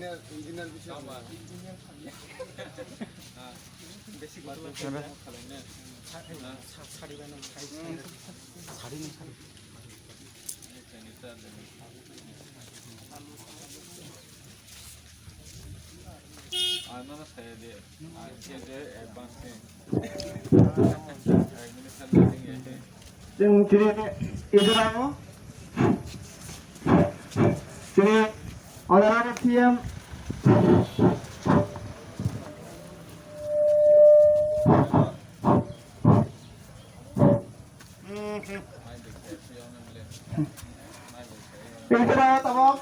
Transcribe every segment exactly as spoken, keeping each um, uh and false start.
Engineer bisi. Chwng chini ijra o chini honorable C M. Ijra tabok.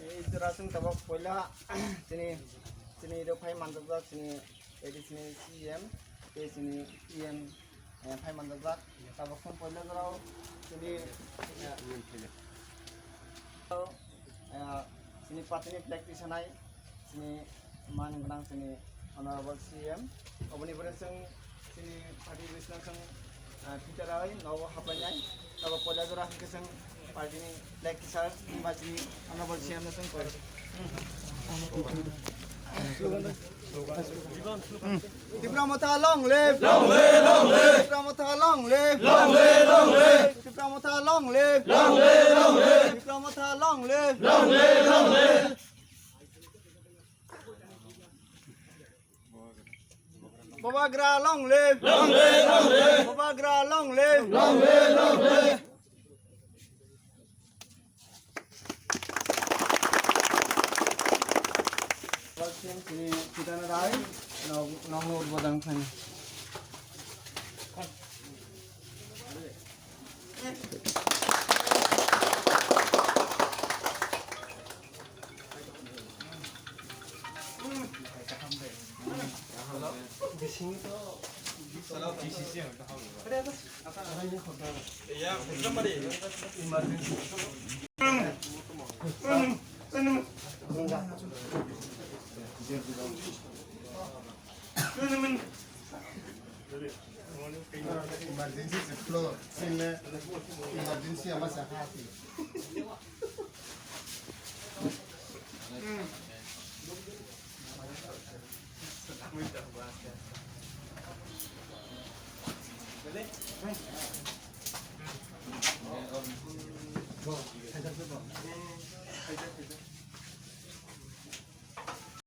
Ei jora chwng tabok poila chini, chini rok phai manjakjak chini A D C ni C M tei chini P M, eh, phai manjakjak. Tabok chwng poila jora o chini, eh, eh, chini party ni flag tisanai. Chini man gwnang chini Honorable C M, oboni pore chwng chini party bising chwng, ah, Peter Rai nogo hapainai, abo poila jora hwnkhe chwng party ni flag tisar ba chini Honorable C M no chwng koi. Tipra Motha long live! Long live, long live! Tipra Motha long live! Long live, long live! Tipra Motha long live! Long live, long live! Tipra Motha long live! Long live, long live! Bubagra long live! Long live, long live! Bubagra long live! Long live, long live! Chini Chitana Rai, nong, nong, nong, bodang khaini. Emergency se floor, sile emergency ama sa hati.